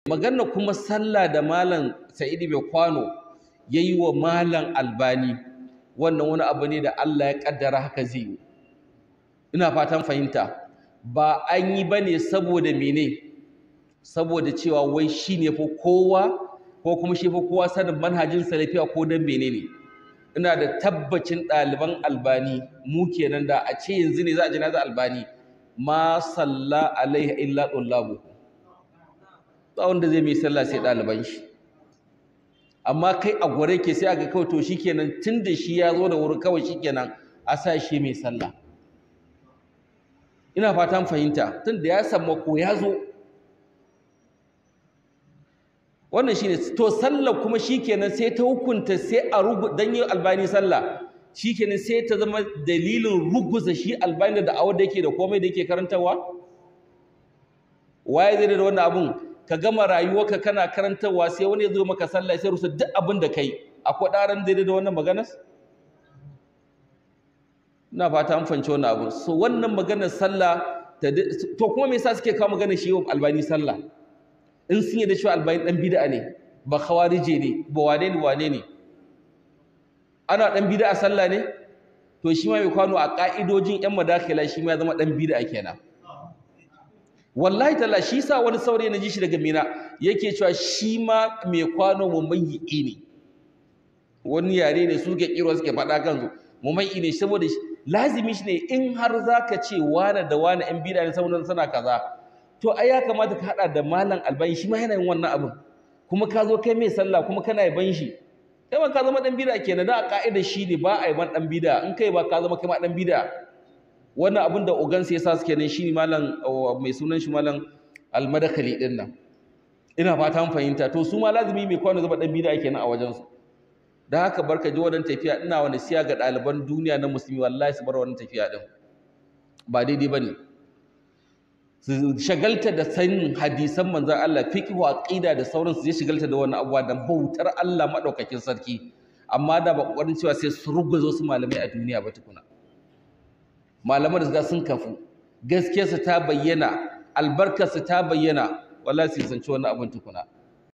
Magana kuma sallah da Malam Sa'idu Mai Kwano yayi wa Malam Albani, wannan wani abu ne da Allah ya kaddara haka zai yi. Ina fatan fahimta, ba an yi bane saboda mene, saboda cewa wai shine fa kowa ko kuma shi fa kowa sanin manhajin salafiya ko dan menene. Ina da tabbacin ɗaliban Albani mu kenan, da a ce yanzu ne za a jinaza Albani, ma salla alaiha illa tullabu, ba wanda zai mai sallah sai ɗaliban shi. Amma kai a gware ke sai aka kawai to shikenan, tunda shi ya zo da wuri kawai shikenan a sa shi mai sallah. Ina fatan fahimta, tunda ya samu ko ya zo, wannan shine. To sallah kuma shikenan sai ta hukunta sai a rugu dan yin Albani sallah, shikenan sai ta zama dalilin ruguza shi Albani da da'awar da yake da komai da yake karantarwa. Waye zai da wannan abun? Ka gama rayuwarka kana karantarwa sai wani ya zo maka sallah sai rusa duk abin da kai. Akwai ɗaran daidai da wannan maganar? Ina fata an fahimci wannan abun. So wannan maganar sallah to kuma me yasa suke kawo maganar shi Albani sallah? In sun yi da cewa Albani dan bid'a ne, ba khawarije ne, ba wane ne wane ne, ana dan bid'a sallah ne? To shi ma Mai Kwano a ka'idojin yan madakila shi ma ya zama dan bid'a kenan. Wallahi talla shi sa wani saurayi na ji shi daga Mina yake cewa shi ma Mai Kwano mumayyi ne. Wani yare ne suke kiro suke faɗa kansu mumayyi ne, saboda lazimi shi ne in har zaka ce wane da wane yan bid'a ne saboda suna kaza, to ai ya kamata ka hada da Malam Albani, shi ma yana yin wannan abin, kuma ka zo kai mai sallah kuma kana yaban shi, kai ma ka zama dan bid'a kenan. Da ka'idar shi ne ba a yaban dan bid'a, in kai ba ka zama kai ma dan bid'a. Wannan abin da ogan sai yasa suke nan shi ne malam mai sunan shi Malam Almadakali din nan. Ina fatan fahimta. To su ma lazimi Mai Kwano zama dan bid'a kenan a wajen su. Da haka barka ji wannan tafiya. Ina wani siya ga ɗaliban duniya na musulmi, wallahi su bar wannan tafiya din, ba daidai bane. Su shagalta da sanin hadisan manzon Allah, fiqh, aqida da sauran su, shigalta da wannan abuwa da bautar Allah madaukakin sarki. Amma da ba kokarin cewa sai su ruguzo su malamai a duniya ba tukuna. Malaman da suka sun kafu, gaskiyarsu ta bayyana, albarkarsu ta bayyana, wallahi sai san ci wannan abin tukuna.